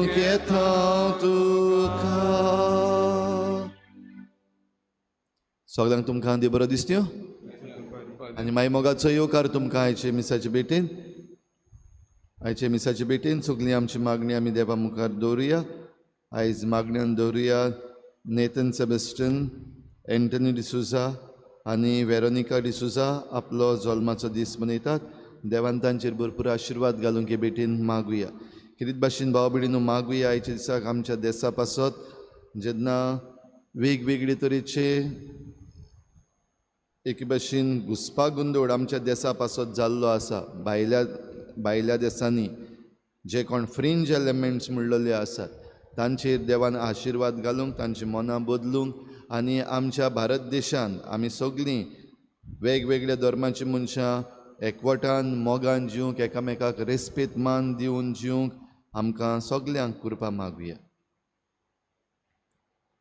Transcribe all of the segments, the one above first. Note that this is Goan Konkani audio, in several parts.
करूंक येता तुका. सगळ्यांक तुमकां देव बरो दिसत्यो आनी मागीर मोगाचो येवकार तुमकां आयचे मिसाचे भेटेन. आयचे मिसाचे भेटेन सगळीं आमची मागणी आमी देवा मुखार दवरुया. आयज मागण्यान दवरुया नेथन सेबेस्टन, एंटनी डिसुजा आनी वेरोनिका डिसुजा आपलो जल्माचो दीस मनयतात. देवान तांचेर भरपूर आशिर्वाद घालूंक हे भेटेन मागुया. खेरीत भाशेन भाव भयणीनो मागुया आयच्या दिसाक आमच्या देसा पासत जेन्ना वेगवेगळे तरेचे एके भाशेन घुसपा गोंदळ आमच्या देसा पासत जाल्लो आसा. भायल्या भायल्या देसांनी जे कोण फ्रिंज एलिमेंट्स म्हणलेले आसात तांचेर देवान आशिर्वाद घालूंक, तांची मनां बदलूंक आनी आमच्या भारत देशान आमी सगळीं वेगवेगळ्या धर्माची मनशां एकवटान मोगान जिवंक, एकामेकाक रेस्पेद मान दिवन जिवंक आमकां सगल्यांक कृपा मागुया.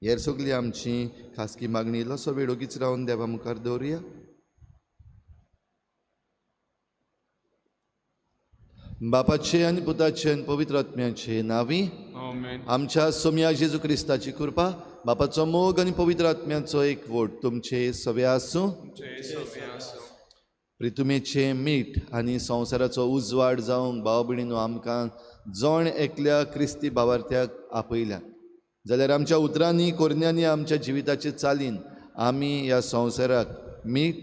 हेर सगळी आमची खासगी मागणी इल्लोसो वेळ ओगीच रावन देवा मुखार दवरुया. बापाचे आनी पुताचे आनी पवित्र आत्म्याचे नांवी आमच्या सोम्या जेजू क्रिस्ताची कृपा, बापाचो मोग आनी पवित्र आत्म्याचो एकवट तुमचे सवे आसूं. प्रितुमेचें मीठ आनी संवसाराचो उजवाड जावंक भाव भयणीनो आमकां जण एकल्या क्रिस्ती भावार्थ्याक आपयल्या जाल्यार आमच्या उतरांनी, कोरण्यांनी, आमच्या जिविताचे चालीन आमी ह्या संवसाराक मीठ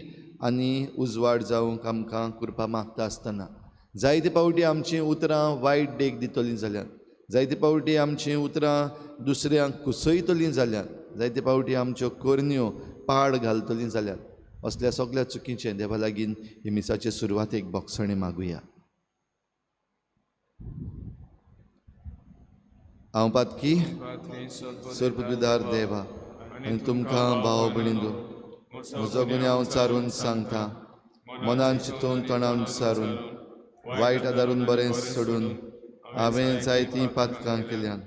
आनी उजवाड जावंक आमकां कृपा मागता आसतना जायते पावटी आमचीं उतरां वायट देख दितलीं जाल्यार, जायते पावटी आमचीं उतरां दुसऱ्यांक कुसयतलीं जाल्यार, जायते पावटी आमच्यो करण्यो पाड घालतलीं जाल्यार असल्या सगळ्या चुकीचें देवा लागीं ही मिसाचे सुरवातेक बोगसणें मागुया. हांव पातकी सर्वपविदार देवा आनी तुमकां भाव भयणींनो म्हजो गुन्यांव चारून सांगता, मनान चिंतून तोंडान सारून वायट आदारून बरें सोडून हांवें जायतीं पातकां केल्यान.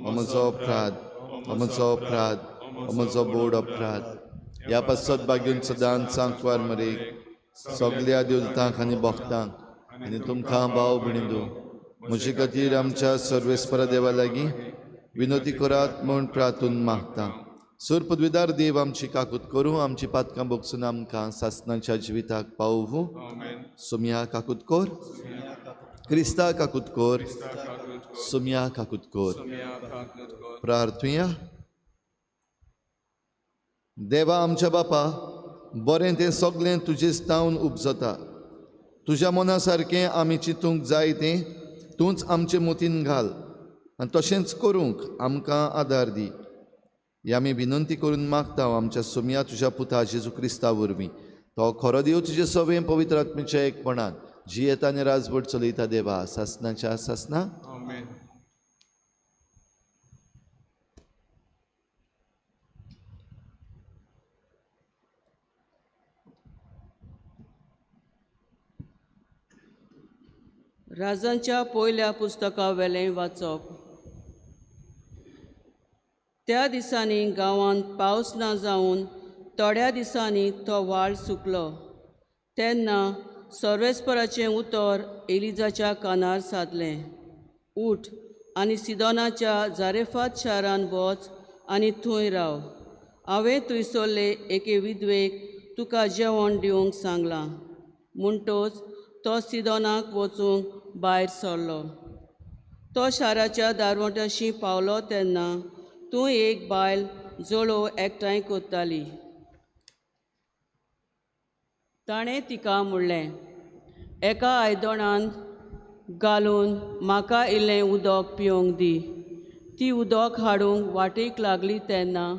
म्हजो अपराध, म्हजो अपराध, म्हजो बोड अपराध. ह्या पासत बागेवन सदांच सांकवार मरेक सगल्या देवतांक आनी भक्तांक आनी तुमकां भाव भयणींनो म्हजे खातीर आमच्या सर्वेस्परा देवा लागीं विनोती करात म्हूण प्रार्थून मागता. सूर पदवीदार देव आमची काकूत करूं, आमची पातकां भोगसून आमकां सासणाच्या जिविताक पावोवूं. सोमया काकूत कोर, क्रिस्ता काकूत कोर, सोमया काकूत कोर. प्रार्थुया. देवा आमच्या बापा, बरें तें सगळें तुजेच तावन उपजता. तुज्या मना सारकें आमी चिंतूंक जाय तें तूंच आमचे मोतीन घाल आनी तशेंच करूंक आमकां आदार दी. ही आमी विनंती करून मागता आमच्या सोमया तुज्या पुता जेजू क्रिस्ता वरवीं. तो खरो देव तुजे सवें पवित्र आत्म्याच्या एकपणान जियेता आनी राजवट चलयता देवा सासनाच्या सासना. राजांच्या पयल्या पुस्तका वेलें वाचप. त्या दिसांनी गांवांत पावस ना जावन थोड्या दिसांनी तो व्हाळ सुकलो. तेन्ना सर्वेस्पराचें उतर एलिजाच्या कानार सादलें, उठ आनी सिदोनाच्या जारेफात शारान वच आनी थंय राव. हांवें थंयसरले एके विधवेक तुका जेवण दिवंक सांगलां. म्हणटच तो सिदोनाक वचूंक भायर सरलो. तो शाराच्या दारवंटाशी पावलो तेन्ना तूं एक बायल जळोव एकठांय करताली. ताणें तिका म्हणलें, एका आयदनांत घालून म्हाका इल्लें उदक पिवंक दी. ती उदक हाडूंक वाटेक लागली तेन्ना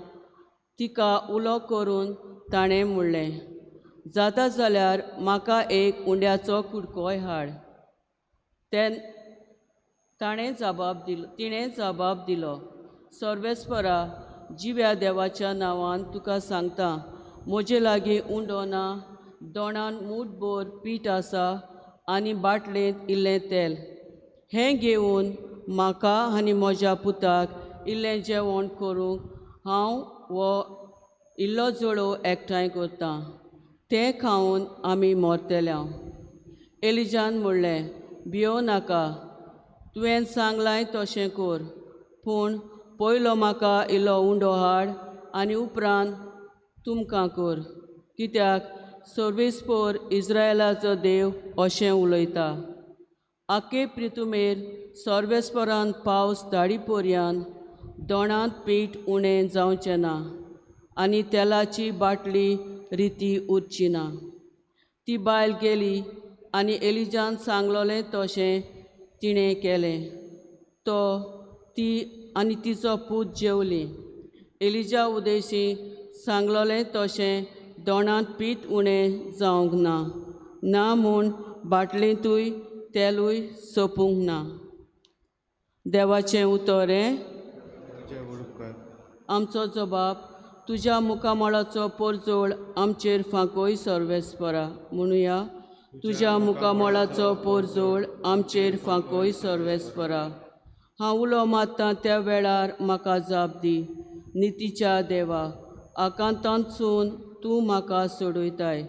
तिका उलो करून ताणें म्हणलें, जाता जाल्यार म्हाका एक उंड्याचो कुडकोय हाड. ताणें जबाब दिलो, तिणें जबाब दिलो, सर्वेस्परा जिव्या देवाच्या नांवान तुका सांगता, म्हजे लागीं उंडो ना, दोणान मूठभर पीठ आसा आनी बाटलेंत इल्लें तेल. हें घेवन म्हाका आनी म्हज्या पुताक इल्लें जेवण करूंक हांव हो इल्लो जळोव एकठांय करतां. तें खावन आमी मरतल्या. एलिजान म्हणलें, भियोव नाका, तुवें सांगलाय तशें कर, पूण पयलो म्हाका इल्लो उंडो हाड आनी उपरांत तुमकां कर, कित्याक सर्वेस्पोर इस्रायलाचो देव अशें उलयता. आखे प्रितुमेर सर्वेस्परान पावस धाडी पर्यान दोणांत पीठ उणें जावचें ना आनी तेलाची बाटली रिती उरची ना. ती बायल गेली आनी एलिजान सांगलोलें तशें तिणें केलें. तो ती आनी तिचो पूत जेवली. एलिजा उदेशी सांगलोलें तशें दोणांत पीठ उणें जावंक ना, ना म्हूण बाटलेंतूय तेलूय सोंपूंक ना. देवाचें उतर हें. आमचो जबाब तुज्या मुखामळाचो पोरजोळ आमचेर फांकोय सर्वेस्परा. म्हणुया, तुज्या मुखामळाचो पोरजोळ आमचेर फांकोय सर्वेस्परा. हांव उलो मारतां त्या वेळार म्हाका जाप दी. नितीच्या देवा, आकांतांतसून तूं म्हाका सोडयताय.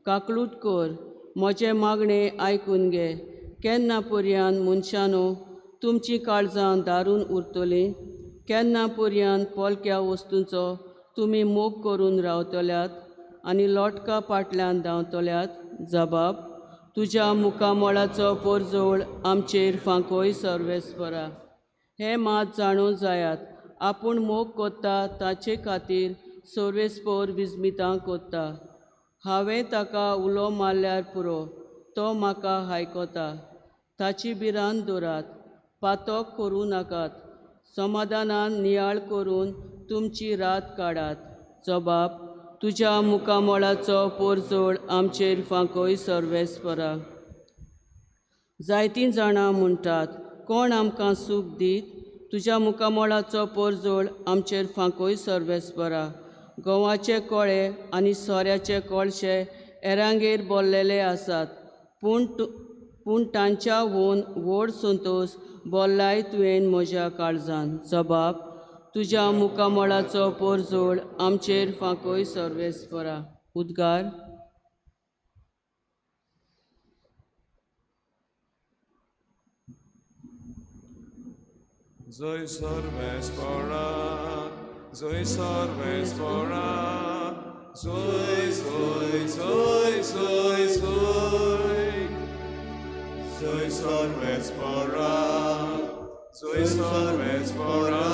काकलूट कर, म्हजें मागणें आयकून घे. केन्ना पर्यान मनशानो तुमचीं काळजां दारून उरतलीं? केन्ना पर्यान पोलक्या वस्तूंचो तुमी मोग करून रावतल्यात आनी लोटका पाटल्यान धांवतल्यात? जबाब, तुज्या मुखामळाचो पोरजोळ आमचेर फांकोय सर्वेस्परा. हें मात जाणूं जायात, आपूण मोग कोत्ता ताचे खातीर सर्वेस्पोर विस्मितां कोत्ता. हांवें ताका उलो मारल्यार पुरो, तो म्हाका आयकता. ताची भिरांत दवरात, पातक करूं नाकात. समाधानान नियाळ करून तुमची रात काडात. जबाब, तुज्या मुखामळाचो पोरजोळ आमचेर फांकोय सर्वेस्परा. जायतीं जाणां म्हणटात, कोण आमकां सूख दीत? तुज्या मुखामळाचो पोरजोळ आमचेर फांकोय सर्वेस्परा. गंवाचे कोळे आनी सोऱ्याचे कोळशे एरांगेर बोल्लेले आसात, पूण तांच्या वोन व्हड संतोश बोल्लाय तुवें म्हज्या काळजान. जबाब, तुज्या मुखामळाचो पोरजोळ आमचेर फांकोय सर्वेस्परा. उद्गार. जय सर्वेस्परा, जय सर्वेस्परा, जय जय जय जय जय. जय सर्वेस्परा, जय सर्वेस्परा,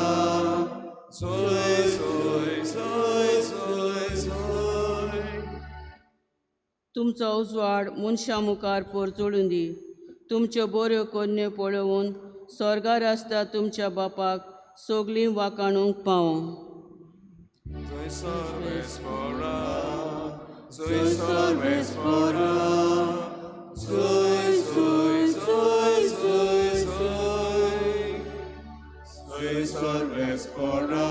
जय जय जय जय जय. तुमचो उजवाड मनशां मुखार पोरजोळूं दी. तुमच्यो बऱ्यो करण्यो पळोवन स्वर्गार आसता तुमच्या बापाक सगळीं वाखाणूंक पावों. जय सर्वेस्परा, जय सर्वेस्परा, जय जय जय जय जय. जय सर्वेस्परा,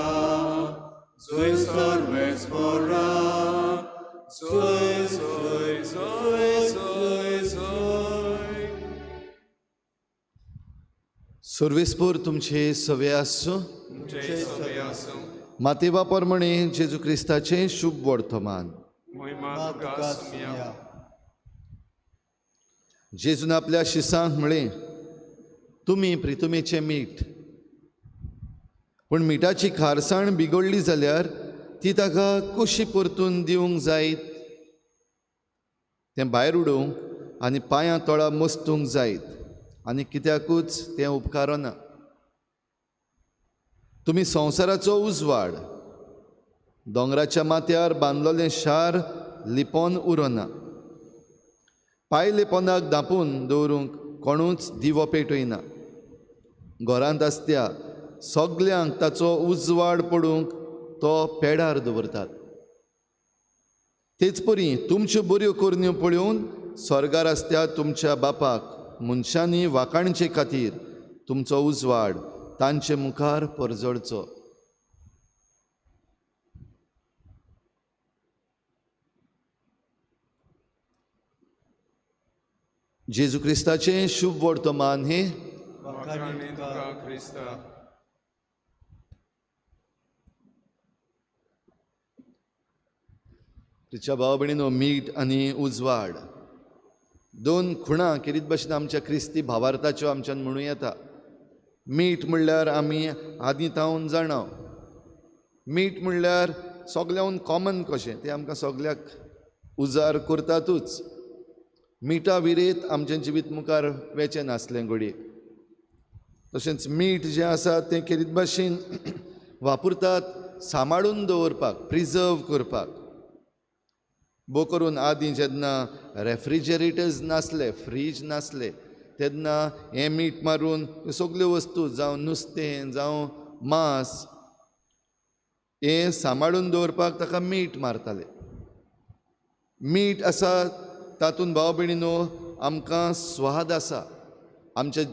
जय सर्वेस्परा, जय जय जय जय जय. सर्वेस्पोर तुमचे सवे आसूं. तुमचे सवे आसूं. मातेवा प्रमाणे जेजू क्रिस्ताचें शुभ वर्तमान. महिमा तुका सुमया. जेजून आपल्या शिसांक म्हळें, तुमी प्रितुमेचें मीठ, पूण मिठाची खारसाण बिगडली जाल्यार ती ताका कशी परतून दिवंक जायत? तें भायर उडोवंक आनी पांयां तोळा मस्तूंक जायत आनी कित्याकूच तें उपकारना. तुमी संवसाराचो उजवाड. दोंगराच्या माथ्यार बांदलोलें शार लिपोन उरना. पायले पोंदाक धांपून दवरूंक कोणूच दिवो पेटयना. घरांत आसत्या सगल्यांक ताचो उजवाड पडूंक तो पेडार दवरतात. तेच परी तुमच्यो बऱ्यो करण्यो पळोवन स्वर्गार आसत्या तुमच्या बापाक मनशांनी वाखाणचे खातीर तुमचो उजवाड तांचे मुखार परजळचो. जेजू क्रिस्ताचें शुभ वर्तमान हें. वाखाणणी तुका क्रिस्ता. तिच्या भाव भयणीनो, मीठ आनी उजवाड दोन खुणां केरीत भशेन आमच्या क्रिस्ती भावार्थाच्यो आमच्यान म्हणूं येता. मीठ म्हणल्यार आमी आदीं तावन जाणा, मीठ म्हणल्यार सगळ्याहून कॉमन कशें, तें आमकां सगळ्याक उजार करतातूच. मिठा विरेत आमचें जिवीत मुखार वेचें नासलें घडये. तशेंच मीठ जें आसा तें खेरीत भाशेन वापरतात सांबाळून दवरपाक, प्रिजर्व करपाक. भोव करून आदीं जेन्ना रेफ्रिजरेटर्स नासले, फ्रीज नासले, तेन्ना हें मीठ मारून सगल्यो वस्तू, जावं नुस्तें जावं मांस, हें सांबाळून दवरपाक ताका मीठ मारताले. मीठ आसा तातूंत भाव भयणीनो आमकां स्वाद आसा. आमच्या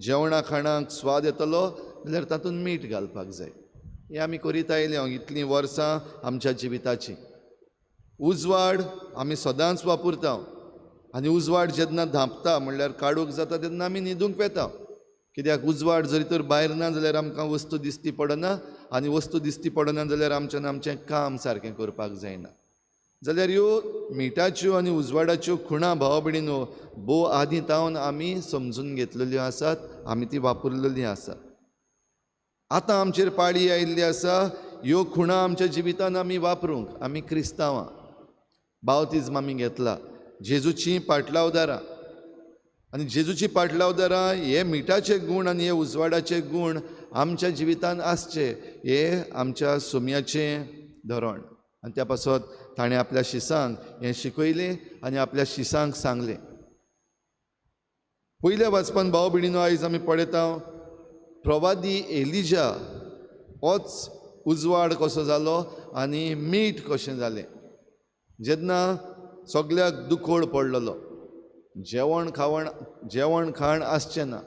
जेवणा खाणाक स्वाद येतलो जाल्यार तातूंत मीठ घालपाक जाय. हें आमी करीत आयले इतलीं वर्सां आमच्या जिविताचीं. उजवाड आमी सदांच वापरता आनी उजवाड जेन्ना धांपता म्हणल्यार काडूंक जाता तेन्ना आमी न्हिदूंक वेता. कित्याक उजवाड जरी तर भायर ना जाल्यार आमकां वस्तू दिसती पडना आनी वस्तू दिसती पडना जाल्यार आमच्यान आमचें काम सारकें करपाक जायना. जाल्यार ह्यो मिठाच्यो आनी उजवाडाच्यो खुणां भाव भयणीनो भोव आदीं तावन आमी समजून घेतलेल्यो आसात, आमी ती वापरलेली आसात. आतां आमचेर पाळी आयिल्ली आसा ह्यो खुणां आमच्या जिवितान आमी वापरूंक. आमी क्रिस्तांवां, बावतिज्म आमी घेतला, जेजूची पाटलावदारां, आनी जेजूची पाटलावदारां हे मिठाचे गूण आनी हे उजवाडाचे गूण आमच्या जिवितान आसचे हे आमच्या सोम्याचें धोरण. आनी त्या पासत ताणें आपल्या शिसांक हें शिकयलें आनी आपल्या शिसांक सांगलें. पयल्या वाचपान भाव भयणीनो आयज आमी पळयता प्रवादी एलिजा होच उजवाड कसो जालो आनी मीठ कशें जालें. जेन्ना सगळ्याक दुखोळ पडलेलो, जेवण खाण आसचें ना,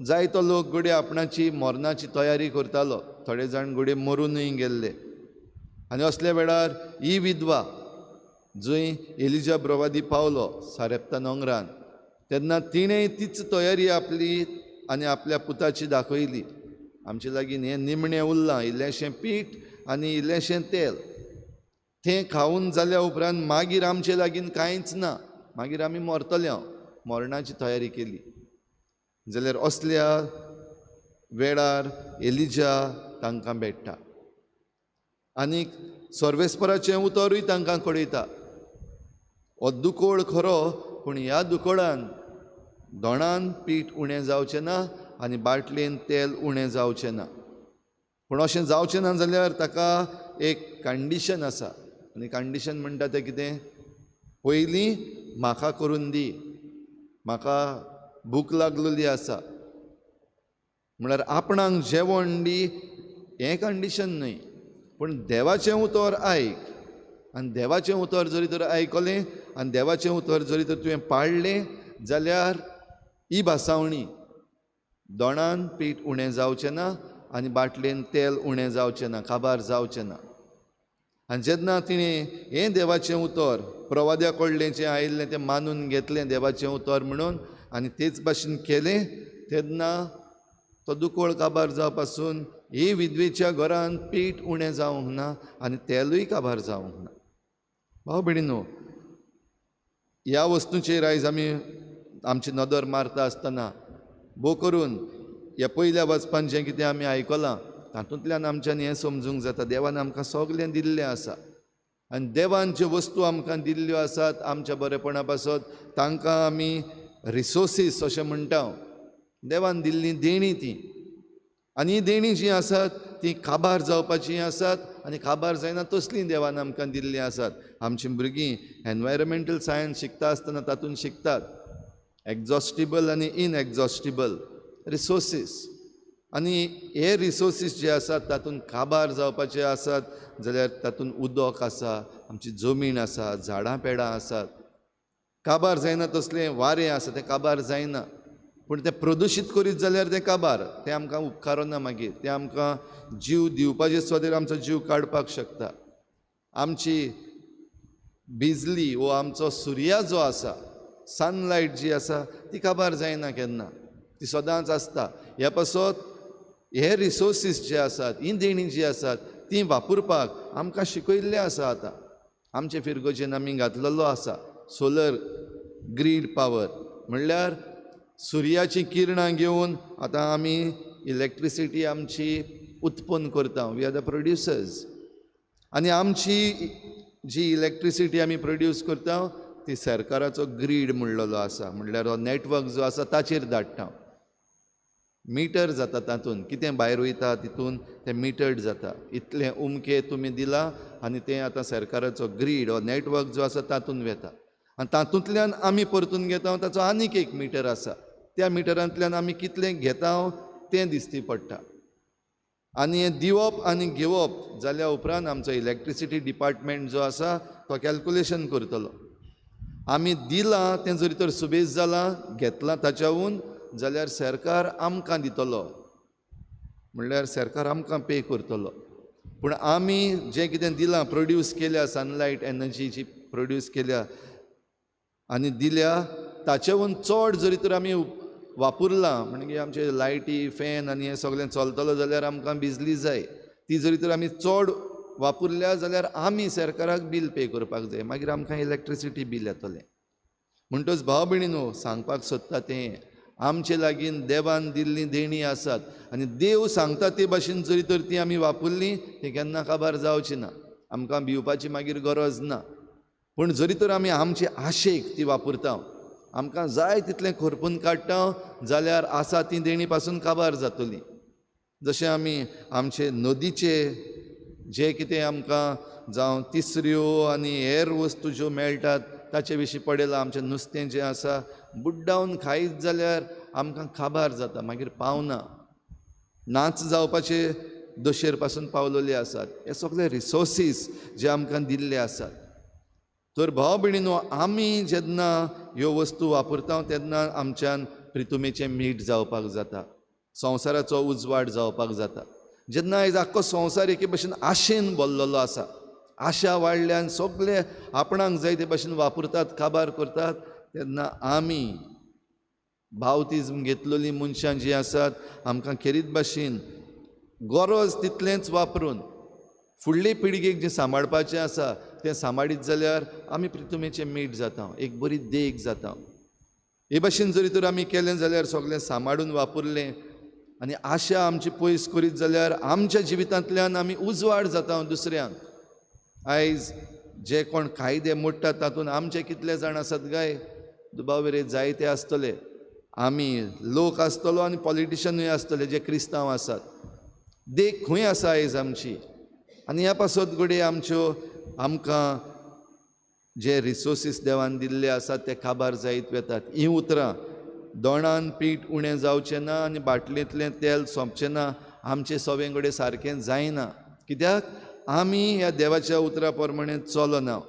जायतो लोक घडये आपणाची मरणाची तयारी करतालो, थोडे जाण घडये मरुनूय गेल्ले. आनी असल्या वेळार ही विधवा जंय एलिजा प्रवादी पावलो सारेप्ता नोंगरान, तेन्ना तिणें तीच तयारी आपली आनी आपल्या पुताची दाखयली. आमचे लागीं हें निमणें उरलां, इल्लेंशें पीठ आनी इल्लेंशें तेल, तें खावन जाल्या उपरांत मागीर आमचे लागीं कांयच ना, मागीर आमी मरतले. हांव मरणाची तयारी केली. जाल्यार असल्या वेळार एलिजा तांकां भेट्टा आनी सर्वेस्पराचें उतरूय तांकां कळयता. हो दुकोळ खरो, पूण ह्या दुकोळान दोणान पीठ उणें जावचें ना आनी बाटलेन तेल उणें जावचें ना. पूण अशें जावचें ना जाल्यार ताका एक कंडिशन आसा, आनी कंडिशन म्हणटा तें कितें, पयलीं म्हाका करून दी, म्हाका भूक लागलेली आसा. म्हणल्यार आपणाक जेवण दी हें कंडिशन न्हय, पूण देवाचें उतर आयक. आनी देवाचें उतर जरी तर आयकलें आनी देवाचें उतर जरी तर तुवें पाळ्ळें जाल्यार ही भासावणी दोणान पीठ उणें जावचें ना आनी बाटलेन तेल उणें जावचें ना, काबार जावचें ना. आनी जेन्ना तिणें हें देवाचें उतर प्रवाद्या कडलें जें आयिल्लें तें मानून घेतलें देवाचें उतर म्हणून आनी तेच भाशेन केलें, तेन्ना तो दुकोळ काबार जावपासून ही विधवेच्या घरान पीठ उणें जावंक ना आनी तेलूय काबार जावंक ना. भाव भयणीनो, ह्या वस्तूचेर आयज आमी आमची नदर मारता आसतना भोव करून ह्या पयल्या वाचपान जें कितें आमी आयकलां तातूंतल्यान आमच्यान हें समजूंक जाता देवान आमकां सगळें दिल्लें आसा आनी देवान ज्यो वस्तू आमकां दिल्ल्यो आसात आमच्या बरेपणा पासत तांकां आमी रिसोर्सीस अशें म्हणटा. देवान दिल्ली देणी ती, आनी ही देणी जीं आसात ती काबार जावपाचीं आसात आनी काबार जायना तसलीं देवान आमकां दिल्लीं आसात. आमचीं भुरगीं एनवायरमेंटल सायन्स शिकता आसतना तातूंत शिकतात एक्झॉस्टिबल आनी इनएक्झॉस्टिबल रिसोर्सीस, आनी हे रिसोर्सीस जे आसात तातूंत काबार जावपाचे आसात जाल्यार तातूंत उदक आसा, आमची जमीन आसा, झाडां पेडां आसात. काबार जायना तसलें वारें आसा तें काबार जायना, पूण तें प्रदुशीत करीत जाल्यार तें काबार, तें आमकां उपकारना, मागीर तें आमकां जीव दिवपाचे सुवातेर आमचो जीव काडपाक शकता. आमची बिजली वो आमचो सुर्या जो आसा, सनलायट जी आसा ती काबार जायना केन्ना, ती सदांच आसता. ह्या पासत हे रिसोर्सीस जे आसात, ही देणी जी आसात ती वापरपाक आमकां शिकयल्लें आसा. आतां आमचे फिरगोजेन आमी घातलेलो आसा सोलर ग्रीड पावर, म्हणल्यार सुर्याचीं किरणां घेवन आतां आमी इलेक्ट्रिसिटी आमची उत्पन्न करता, we are the producers. आनी आमची जी इलेक्ट्रिसिटी आमी प्रोड्यूस करता ती सरकाराचो ग्रीड म्हणलेलो आसा, म्हणल्यार हो नेटवर्क जो आसा ताचेर धाडटा. मिटर जाता तातूंत, कितें भायर वयता तितून तें मिटर्ड जाता. इतलें उमके तुमी दिलां आनी तें आतां सरकाराचो ग्रीड हो नेटवर्क जो आसा तातूंत वेता आनी तातूंतल्यान आमी परतून घेता. ताचो आनीक एक मिटर आसा, त्या मिटरांतल्यान आमी कितलें घेता तें दिसती पडटा. आनी हें दिवप आनी घेवप जाल्या उपरांत आमचो इलेक्ट्रिसिटी डिपार्टमेंट जो आसा तो कॅल्कुलेशन करतलो. आमी दिलां तें जरी तर सुबेज जालां, घेतलां ताच्याहून, जाल्यार सरकार आमकां दितलो, म्हणल्यार सरकार आमकां पे करतलो. पूण आमी जें कितें दिलां, प्रोड्यूस केल्या, सनलायट एनर्जी जी प्रोड्यूस केल्या आनी दिल्या ताचेहून चड जरी तर आमी वापरलां, म्हणजे आमचे लायटी फॅन आनी हें सगळें चलतलो जाल्यार आमकां बिजली जाय, ती जरी तर आमी चड वापरल्या जाल्यार आमी सरकाराक बील पे करपाक जाय, मागीर आमकां इलेक्ट्रिसिटी बील येतलें. म्हणटच भाव भयणीनो, सांगपाक सोदता तें, आमचे लागीं देवान दिल्लीं देणीं आसात आनी देव सांगता ते भाशेन जरी तर ती आमी वापरली ती केन्ना काबार जावची ना, आमकां भिवपाची मागीर गरज ना. पूण जरी तर आमी आमचे आशेक ती वापरता, आमकां जाय तितलें खरपून काडटा जाल्यार आसा ती देणी पासून काबार जातली. जशें आमी आमचे नदीचे जे कितें आमकां जावं तिसऱ्यो आनी हेर वस्तू ज्यो मेळटात ताचे विशीं पडयलां, आमचें नुस्तें जें आसा बुड्डावन खायत जाल्यार आमकां काबार जाता, मागीर पावना, नाच जावपाचे दशेर पासून पावलेले आसात. हे सगळे रिसोर्सीस जे आमकां दिल्ले आसात. तर भाव भयणीनो, आमी जेन्ना ह्यो वस्तू वापरता तेन्ना आमच्यान प्रितुमेचें मीठ जावपाक जाता, संवसाराचो उजवाड जावपाक जाता. जेन्ना आयज आख्खो संवसार एके भशेन आशेन भरलेलो आसा, आशा वाडल्यान सगळे आपणाक जाय ते भशेन वापरतात, काबार करतात, तेन्ना आमी बावतिज्म घेतलेलीं मनशां जीं आसात आमकां खेरीत भाशेन गरज तितलेंच वापरून फुडले पिळगेक जें सांबाळपाचें आसा तें सांबाळीत जाल्यार आमी प्रितुमेचें मीठ जाता, एक बरी देख जाता. हे भाशेन जरी तर आमी केलें जाल्यार सगळें सांबाळून वापरलें आनी आशा आमची पयस करीत जाल्यार आमच्या जिवितांतल्यान आमी उजवाड जाता दुसऱ्यांक. आयज जे कोण कायदे मोडटात तातूंत आमचे कितले जाण आसात काय दुबाव जायते आसतले. आमी लोक आसतलो आनी पॉलिटिशनूय आसतले जे क्रिस्तांव आसात. देख खंय आसा आयज आमची? आनी ह्या पासत घडये आमच्यो आमकां जे रिसोर्सीस देवान दिल्ले आसात ते काबार जायत वेतात. हीं उतरां दोणान पीठ उणें जावचें ना आनी बाटलेंतलें तेल सोंपचें ना, आमचें सवें घडये सारकें जायना. कित्याक आमी ह्या देवाच्या उतरा प्रमाणे चलना,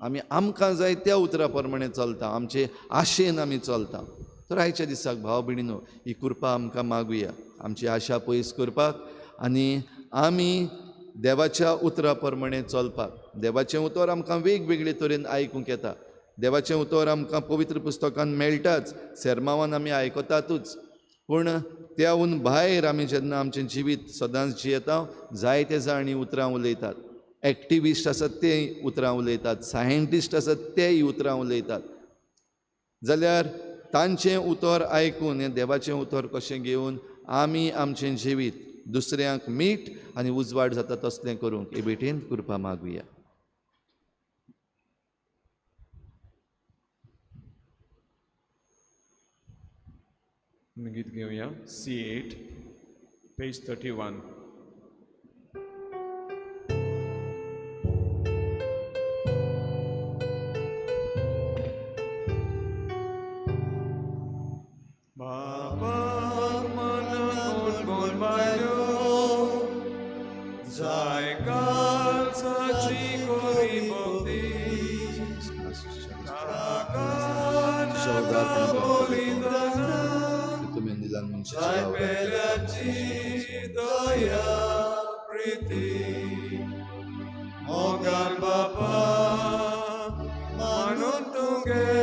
आमी आमकां जाय त्या उतरा प्रमाणे चलता, आमचे आशेन आमी चलता. तर आयच्या दिसाक भाव भयणीनो, ही कृपा आमकां मागुया, आमची आशा पयस करपाक आनी आमी देवाच्या उतरा प्रमाणे चलपाक. देवाचें उतर आमकां वेगवेगळे तरेन आयकूंक येता, देवाचें उतर आमकां पवित्र पुस्तकान मेळटाच, सेर्मावान आमी आयकतातूच, पूण त्याहून भायर आमी जेन्ना आमचें जिवीत सदांच जियेता जायते जाण हीं उतरां उलयतात. एक्टिविस्ट आसात ते उतरां उलयतात, सायंटिस्ट आसात तेय उतरां उलयतात, जाल्यार तांचें उतर आयकून हें देवाचें उतर कशें घेवन आमी आमचें जिवीत दुसऱ्यांक मीठ आनी उजवाड जाता तसलें करूंक हे भेटेन कृपा मागुया. गीत घेवया C8 page 31. बाबा मन गुणगुण बायो जाय कालसाची कोरी भक्ती जाय पेल्याची दया प्रीती मोगान बापा मानून तुगे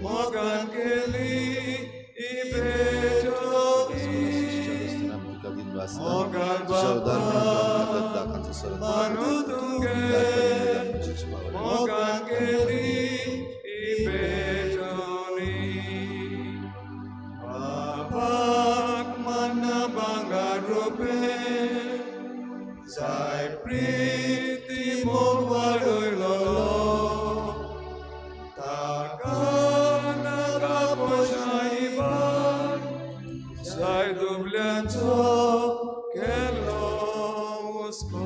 मोगान केली मोगान बापा मानून तुगे मोगान केली प्रिती मोग वाडयलो ताका नाका पोशाईबान जाय दुबल्यांचो केलो हुस्को.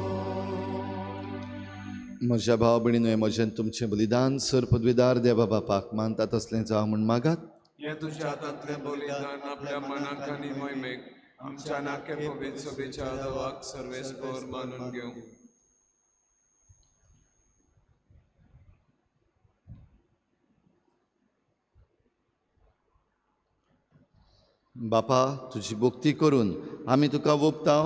म्हज्या भाव भयणीनो, हें म्हजें तुमचें बलिदान सर पदवीदार देवा बापाक मानता तसलें जावं म्हूण मागात. हें तुज्या हातांतलें बलिदान आपल्या मनाक आनी मोहिमेक आमच्या नाके पवित्र सभेच्या देवाक सर्वेस्पर मानून घेवं. बापा, तुजी भक्ती करून आमी तुका वोपता,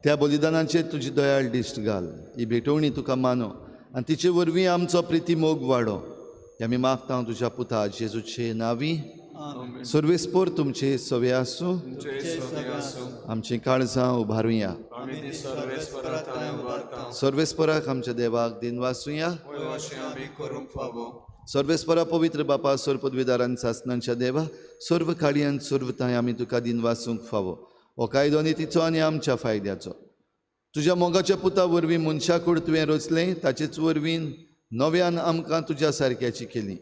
त्या बलिदानाचेर तुजी दयाळ दिश्ट घाल. ही भेटवणी तुका मानो आनी तिचे वरवीं आमचो प्रिती मोग वाडो. हे आमी मागता तुज्या पुता जेजूचे नांवी. सर्वेस्पर तुमचे सवे आसूं. आमचीं काळजां उबारुया. सर्वेस्पराक आमच्या देवाक दिनवासुया. सर्वेस्परा पवित्र बापा, सर्व पदवीदारान सासनांच्या देवा, सर्व काळयान सर्व थांय आमी तुका दिनवासूंक फावो. हो कायदो आनी तिचो आनी आमच्या फायद्याचो. तुज्या मोगाच्या पुता वरवीं मनशाकूड तुवें रचलें, ताचेच वरवीं नव्यान आमकां तुज्या सारक्याची केली.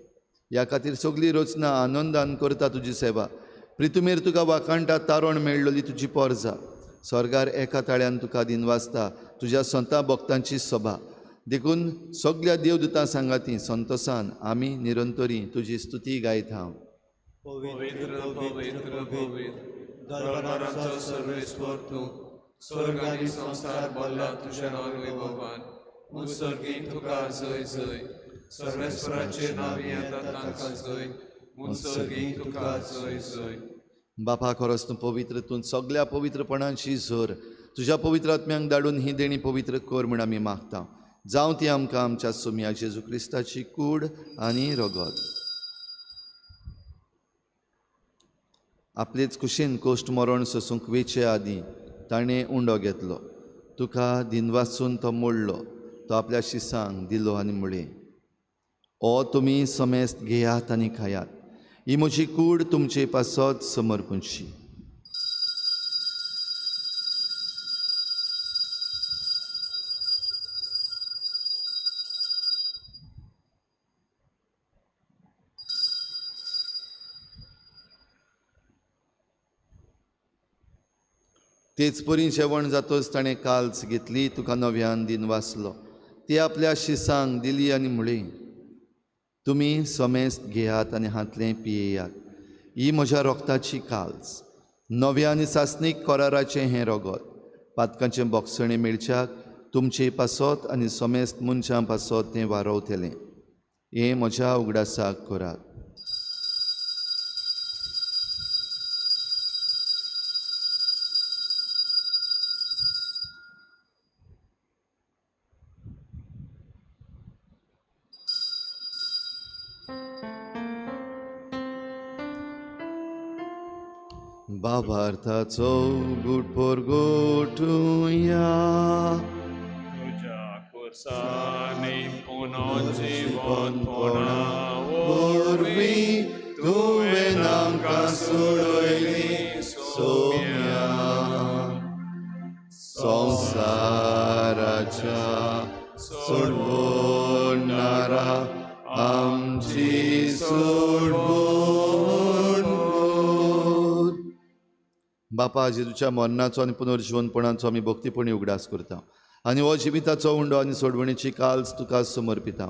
ह्या खातीर सगळी रचना आनंदान करता तुजी सेवा. प्रितुमेर तुका वाखाणटा तारण मेळ्ळली तुजी पोरजा. स्वर्गार एका ताळ्यान तुका दिनवासता तुज्या संता भक्तांची सभा. देखून सगळ्या देवदूतां सांगाती संतोसान आमी निरंतरी तुजी स्तुती गायता. पवित्र पवित्र पवित्र दरबारांचो सर्वेस्पर तूं, स्वर्ग आनी संवसार भरला तुज्या वैभवान. उत्सर्गीं तुका जय जय. सर्वेस्पराचे नांवी येता तांकां जय. उत्सर्गीं तुका जय जय. बापा, खरोच तूं पवित्र, तूं सगळ्या पवित्रपणाची झर. तुज्या पवित्र आत्म्यांक धाडून ही देणी पवित्र कर म्हूण आमी मागता. जावं ती आमकां आमच्या सोम्या जेजू क्रिस्ताची कूड आनी रगत. आपलेच कुशीन कोश्ट मरण सोसूंक वेचे आदीं ताणें उंडो घेतलो. तुका दिनवासून तो मोडलो. तो आपल्या शिसांक दिलो आनी म्हळें, ओ तुमी समेस्त घेयात आनी खायात. ही म्हजी कूड तुमचे पासत समर्पणशी. तेच परी जेवण जातच ताणें काल्स घेतली, तुका नव्यान दिनवासलो. ती आपल्या शिसांक दिली आनी म्हळी, तुमी समेस्त घेयात आनी हांतलें पियेयात. ही म्हज्या रोगताची काल्स, नव्या आनी सासणीक कराराचें हें रगत. पातकांचें बोगसणें मेळच्याक तुमचे पासत आनी समेस्त मनशां पासत तें वारवतलें. हें म्हज्या उगडासाक करात. बाबार्थाचो गुट परगोटुया. तुज्या खुर्सांनी पुनर्जीवनपणा वरवीं तुवें आमकां सोडयली सोम्या. संवसाराच्या सोडवणारा आमची सोडवण. बापा, जेजूच्या मरणाचो आनी पुनर्जीवनपणाचो आमी भक्तीपणी उगडास करता आनी हो जिविताचो उंडो आनी सोडवणीची काल्स तुका समर्पिता.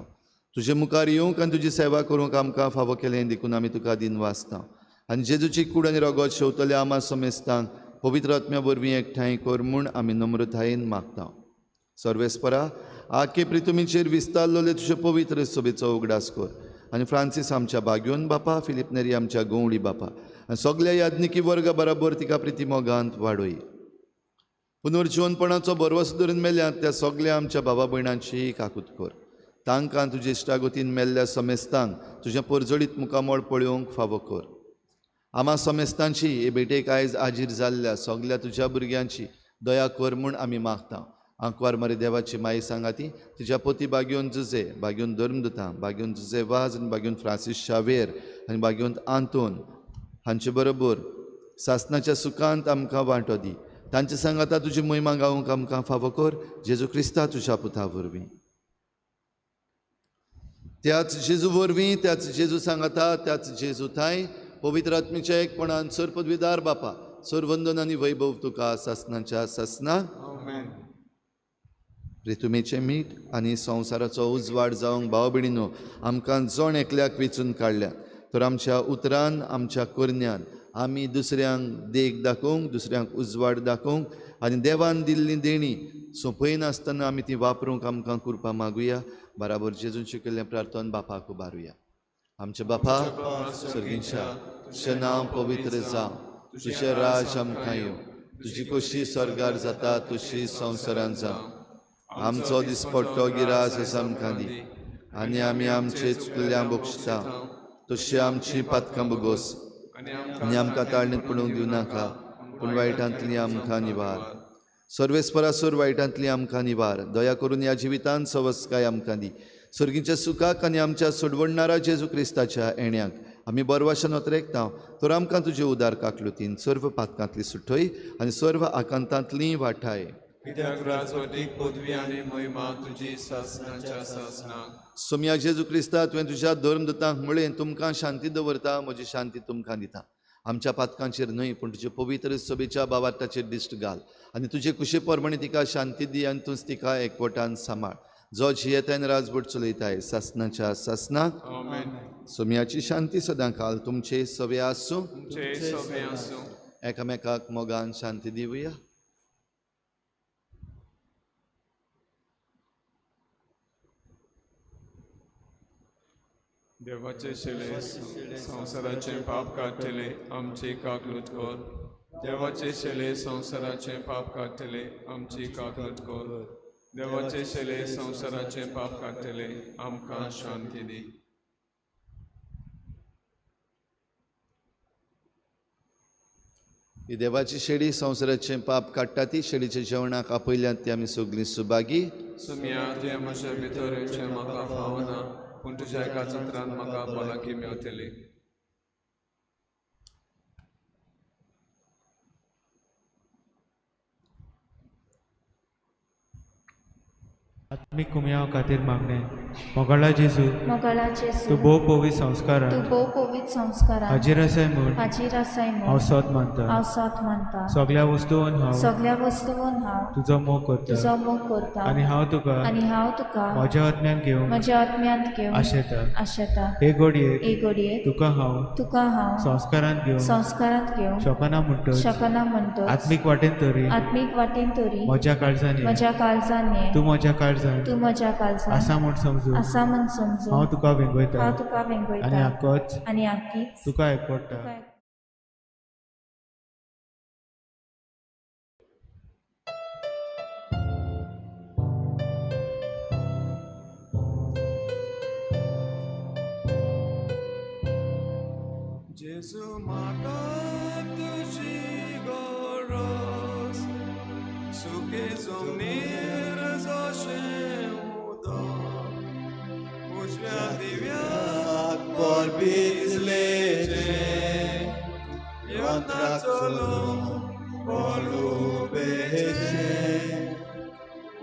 तुजे मुखार येवंक आनी तुजी सेवा करूंक आमकां फावो केलें देखून आमी तुका दिनवासता. आनी जेजूची कूड आनी रगत शेवतल्या आमा समेस्तांक पवित्र आत्म्या वरवीं एकठांय कर म्हूण आमी नम्रतायेन मागता. सर्वेस्परा, आखे प्रितुमीचेर विस्तारलेले तुजे पवित्र सभेचो उगडास कर आनी फ्रांसीस आमच्या बाग्योन बापा, फिलीप नेरी आमच्या गवळी बापा आनी सगल्या याज्ञिकी वर्गा बराबर तिका प्रिती मोगांत वाडय. पुनर्जीवनपणाचो भरवंसो धरून मेल्यात त्या सगल्या आमच्या बाबा भयणांची काकूत कर. तांकां तुजे इश्टागतीन मेल्ल्या समेस्तांक तुजें परजळीत मुखामळ पळोवंक फावो कर. आमा समेस्तांची हे भेटेक आयज आजीर जाल्ल्या सगल्या तुज्या भुरग्यांची दया कर म्हूण आमी मागता. आंकवार मारी देवाची माई सांगाती तिच्या पोती बाग्योन जुजे, बाग्योन धर्मदुतां, बाग्योन जुजे वाज आनी बाग्योन फ्रांसीस शावेर आनी बाग्योन आंतोन हांचे बरोबर सासनाच्या सुखांत आमकां वांटो दी तांचे सांगाता तुजी महिमा गावंक आमकां फावो कर जेजू क्रिस्ता तुज्या पुता वरवीं. त्याच जेजू वरवीं, त्याच जेजू सांगाता, त्याच जेजू थांय पवित्र आत्मेच्या एकपणान सर पदवीदार बापा सर वंदन आनी वैभव तुका सासनाच्या सासना. प्रितुमेचें मीठ आनी संवसाराचो उजवाड जावंक भाव भयणीनो आमकां जण एकल्याक वेंचून काडल्या तर आमच्या उतरान आमच्या करण्यान आमी दुसऱ्यांक देख दाखोवंक, दुसऱ्यांक उजवाड दाखोवंक आनी देवान दिल्ली देणी सोंपयनासतना आमी ती वापरूंक आमकां कृपा मागुया. बराबर जेजून शिकयल्लें प्रार्थन बापाक उबारुया. आमच्या बापा सर्गींच्या, तुजें नांव पवित्र जावं, तुजें राज आमकां येवं, तुजी कशी स्वर्गार जाता तशी संवसारांत जावं. आमचो दिसपट्टो गिरास आमकां दी आनी आमी आमचे चुकल्ल्या बक्षता तशी आमची पातकां बोगोस आनी आमकां ताळणीत पडूंक दिवं नाका, पूण वायटांतली आमकां निवार. सर्वेस्परासूर वायटांतली आमकां निवार. दया करून ह्या जिवितांत सवस्काय आमकां दी. सर्गीच्या सुखाक आनी आमच्या सोडवणणारा जेजू क्रिस्ताच्या येण्याक आमी बरवाशान ओतरेकता तर आमकां तुजे उदार काकलुतीन सर्व पातकांतली सुटय आनी सर्व आकांतांतली वाठाय. कित्याक राजवटीक पदवी आनी महिमा तुजी सासनाच्या सासनाक. सोम्या जेजू क्रिस्ता, तुवें तुज्या धर्मदूतांक म्हळें, तुमकां शांती दवरता, म्हजी शांती तुमकां दिता. आमच्या पातकांचेर न्हय पूण तुजे पवित्र सभेच्या बाबार्थाचेर दिश्ट घाल आनी तुजे कुशे प्रमाणे तिका शांती दी आनी तूंच तिका एकवटान सांबाळ, जो जियेतान राजवट चलयताय सासनाच्या सासनाक. आमेन. सोम्याची शांती सदां काल तुमचे सवे आसूं. तुमचे सवे आसूं. एकामेकाक मोगान शांती दिवया. देवाचे शिले संवसाराचें पाप काडटले आमची काकलूत कर. देवाचे शिले संवसाराचें पाप काडटले आमची काकलूत कर. देवाचे शिले संवसाराचें पाप काडटले आमकां शांती दी. ही देवाची शेडी संवसाराचें पाप काडटा ती शेडीच्या जेवणाक आपयल्यात ती आमी सगळीं सुभागी. सुमिया, तुवें म्हज्या भितर येवचें म्हाका फावना, पूण तुज्या एका चित्रान म्हाका भलायकी मेवतली. आत्मीक कुमयाव खातीर मागणें. मोगाळा जेजू, मोगाळा जेजू, तूं भोव पवित्र संस्कारान, तूं भोव पवित्र संस्कारान हाजीर आसाय म्हूण, हाजीर आसाय म्हूण हांव सोद मानता. हांव सोद मानता. सगळ्या वस्तून हांव, सगळ्या वस्तून हांव तुजो मोग करता, तुजो मोग करता आनी हांव तुका, आनी हांव तुका म्हज्या आत्म्यान घेवन, म्हज्या आत्म्यांत घेवन आशेता. आशेता. हे घडयेक, हे घडयेक तुका हांव, तुका हांव संस्कारांत घेवन, संस्कारांत घेवन शकना म्हणटच, शकना म्हणटच, आत्मीक वाटेन तरी, आत्मीक वाटेन तरी म्हज्या काळजान, म्हज्या काळजान ये, तूं म्हज्या काळजान, तूं म्हज्या काळजान आसा म्हूण समजून, आसा म्हूण समजून हांव तुका वेंगयता, हांव तुका वेंगयता आनी आकोच आनी आकीच तुका एकवटा. जेजू म्हाका तुजी गरज, सुके जमनीर जशें उदक, उजव्या दिव्याक परबिजलेचें, यंत्राक चलूंक पळोवपेचें,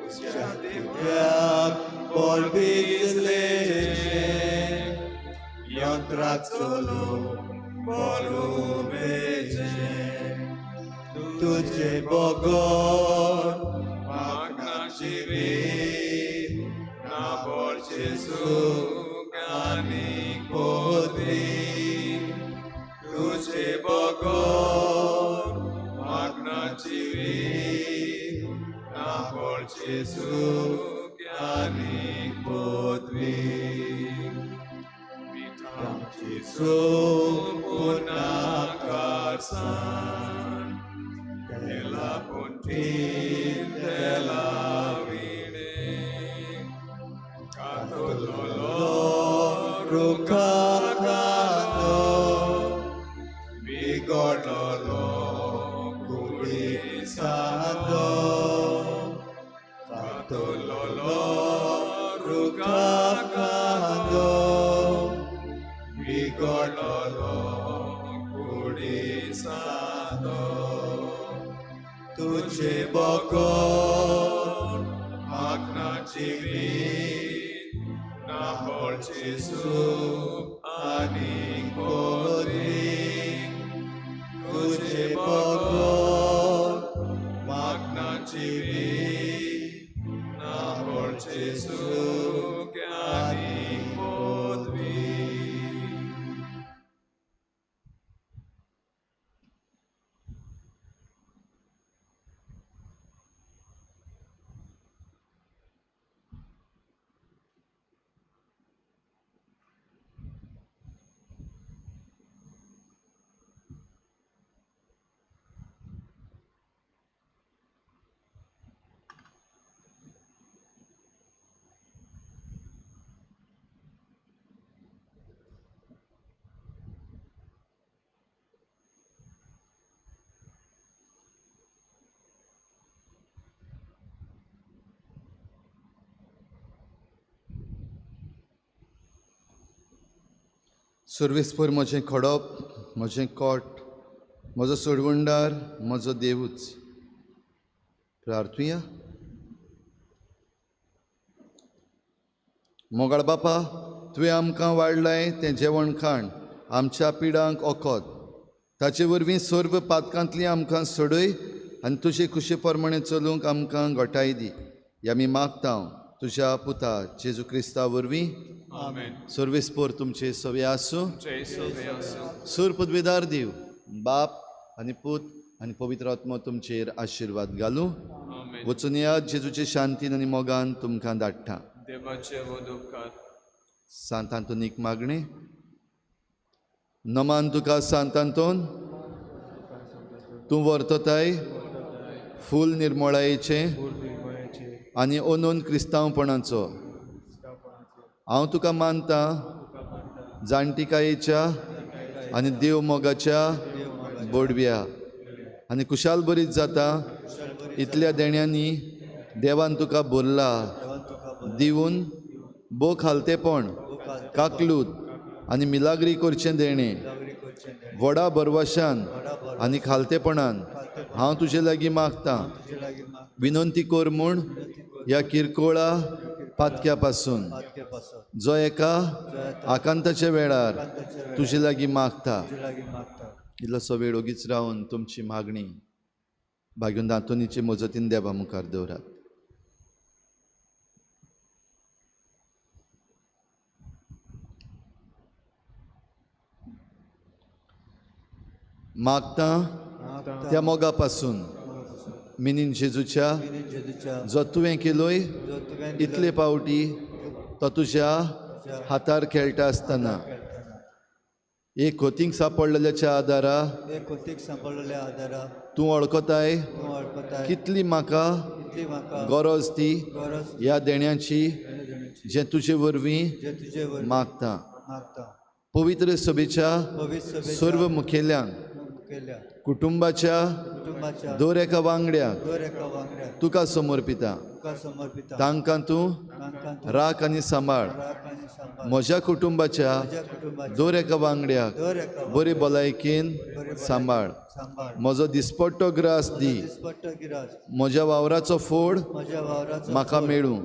उजव्या दिव्याक परबिजलेचें, यंत्राक चलूंक पळोवपेचें, तुजे बगर म्हाका जिवीत ना बोलचें सूख आनी पदवी, तुजे बगर म्हाका जिवीत ना बोलचें सूख आनी पदवी. जेजू पुनाकारसान तेला pontin tela vine katololo rukakano bigololo kulisando katololo rukakano bigololo kulisando. बगर म्हाका ना जिवीत, ना फळचें सूख आनीक पदवी. तुजे बगर म्हाका ना जिवीत, ना फळचें सूख आनीक पदवी. सर्वेस्पर म्हजें खडप, म्हजें कोट, म्हजो सोडवणदार, म्हजो देवूच. प्रार्थुया. मोगाळ बापा, तुवें आमकां वाडलाय तें जेवण खाण आमच्या पिडांक ओखद, ताचे वरवीं सर्व पातकांतली आमकां सोडय आनी तुजे खुशे प्रमाणे चलूंक आमकां घटाय दी. ह्या आमी मागता तुज्या पुता जेजू क्रिस्ता वरवीं. आमेन. सर्वेस्पर तुमचे सवे आसूं. तुमचे सवे आसूं. सूर पदवेदार दिव बाप आनी पूत आनी पवित्र आत्मो तुमचेर आशिर्वाद घालूं. आमेन. वचून येयात, जेजूचे शांतीन आनी मोगान तुमकां धाडटा. देवाचे व्हड उपकार. सांत आंतोनीक मागणें. नमान तुका सांत आंतोन, तूं वर्तताय फूल निर्मोळायेचें आनी अनून क्रिस्तांवपणाचो. हांव तुका मानता जाणटिकायेच्या आनी देव मोगाच्या बोडव्या आनी खुशाल बरीच जाता इतल्या देण्यांनी देवान तुका भरला दिवन भो खालतेपण, काकलूत आनी मिलाग्री करचें देणें व्हडा भरवशान आनी खालतेपणान हांव तुजे लागीं मागतां. विनंती कर म्हूण ह्या किरकोळा पातक्या पासून जो एका आकांताच्या वेळार तुजे लागीं मागता. इल्लोसो वेळ ओगीच रावन तुमची मागणी भाग्यून आंतोनीचे मजतीन देवा मुखार दवरात. मागता त्या मोगा पासून मिनीन जेजूच्या जो तुवें केलोय इतले पावटी तो तुज्या हातार खेळटा आसतना एक खोतींक सांपडलेल्याच्या आदारा तूं वळखताय कितली म्हाका गरज ती ह्या देण्याची जें तुजे वरवीं मागता. पवित्र सभेच्या सर्व मुखेल्यांक, कुटुंबाच्या दर एका वांगड्याक तुका समर्पिता. तांकां तूं राख आनी सांबाळ. म्हज्या कुटुंबाच्या दर एका वांगड्याक बरे भलायकेन सांबाळ. म्हजो दिसपट्टो ग्रास दी. म्हज्या वावराचो फोड म्हाका मेळूं.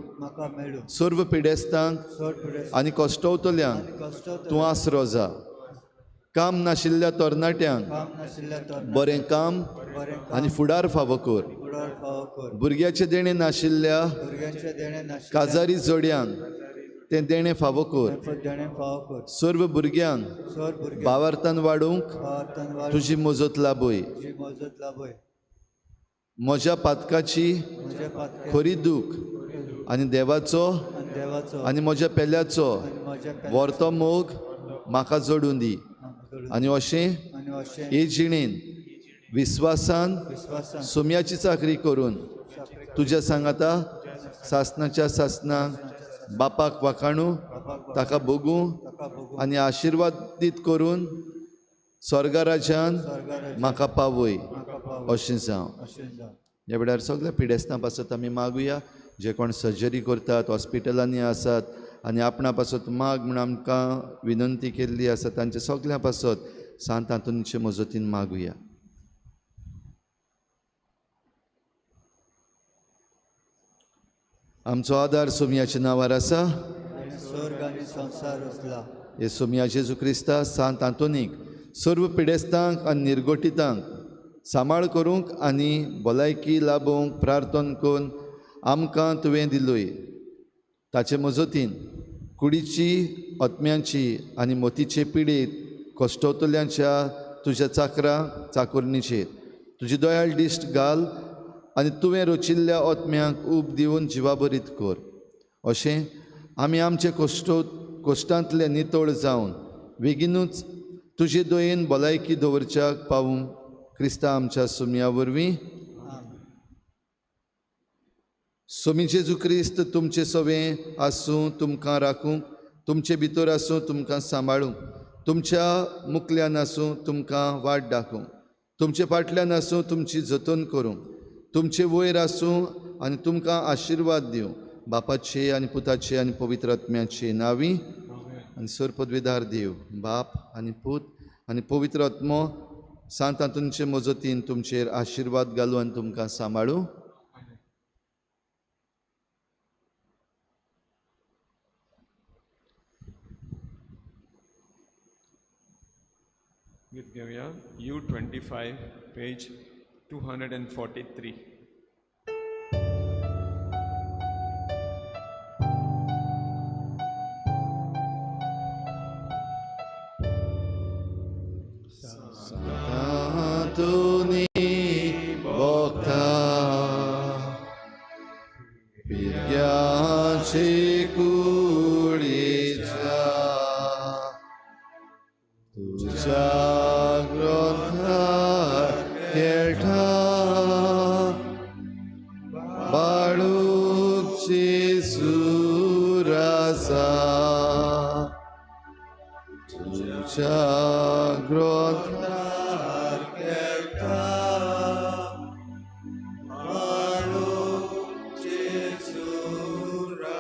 सर्व पिडेस्तांक आनी कश्टवतल्यांक तूं आसरो जा. काम नाशिल्ल्या तरणाट्यांक बरें काम आनी फुडार फावो कर. भुरग्याचें देणें नाशिल्ल्या काजारी जोड्यांक तें देणें फावो कर. सर्व भुरग्यांक भावार्थान वाडोवंक तुजी मजत लाभय. म्हज्या पातकाची खरी दूख आनी देवाचो आनी म्हज्या पेल्याचो व्हरतो मोग म्हाका जोडून दी आनी अशें हे जिणेन विस्वासान सोम्याची चाकरी करून तुज्या सांगाता सासनाच्या सासनाक बापाक वाखाणू ताका भोगूं आनी आशिर्वादीत करून स्वर्गराजान म्हाका पावय अशें जावं. ह्या वेळार सगळ्या पिडेस्तां पासत आमी मागुया, जे कोण सर्जरी करतात, हॉस्पिटलांनी आसात आनी आपणा पासत माग म्हूण आमकां विनंती केल्ली आसा, तांच्या सगळ्यां पासत सांत आंतोनीचे मजतीन मागुया. आमचो आदार सोमयाच्या नांवार आसा. स्वर्ग आनी संवसार रचला. हे सोमया जेजू क्रिस्ता सांत आंतोनीक सर्व पिडेस्तांक आनी निर्गोटितांक सांबाळ करूंक आनी भलायकी लाबोवंक प्रार्थना करून आमकां तुवें दिलोय. ताचे मजतीन कुडीची आत्म्यांची आनी मोतीचे पिडेत कश्टवतल्यांच्या तुज्या चाकरा चाकोरणीचेर तुजी दयाळ दिश्ट घाल आनी तुवें रचिल्ल्या आत्म्यांक ऊब दिवन जिवाबरीत कर. अशें आमी आमचे कश्टांतले नितळ जावन बेगीनूच तुजे दयेन भलायकी दवरच्याक पावूंक क्रिस्ता आमच्या सुमया वरवीं. सोमी जेजू क्रिस्त तुमचे सवें आसूं, तुमकां राखूंक, तुमचे भितर आसूं, तुमकां सांबाळूंक, तुमच्या मुखल्यान आसूं, तुमकां वाट दाखोवंक, तुमचे फाटल्यान आसूं, तुमची जतन करूंक, तुमचे वयर आसूं आनी तुमकां आशिर्वाद दिवं. बापाचे आनी पुताचे आनी पवित्र आत्म्याचे नांवी. आनी सर पदवीदार देव बाप आनी पूत आनी पवित्र आत्मो सांत आंतोनीचे मजतीन तुमचेर आशिर्वाद घालूं आनी तुमकां सांबाळूं. गीत घेवया U25 page 243. Antoni भोगता पिरग्याचे कुडीच्या तुज्या ग्रंथार खेळटा बाळूची सुरासा तुज्या ग्रंथार खेळटा बाळूची सुरासा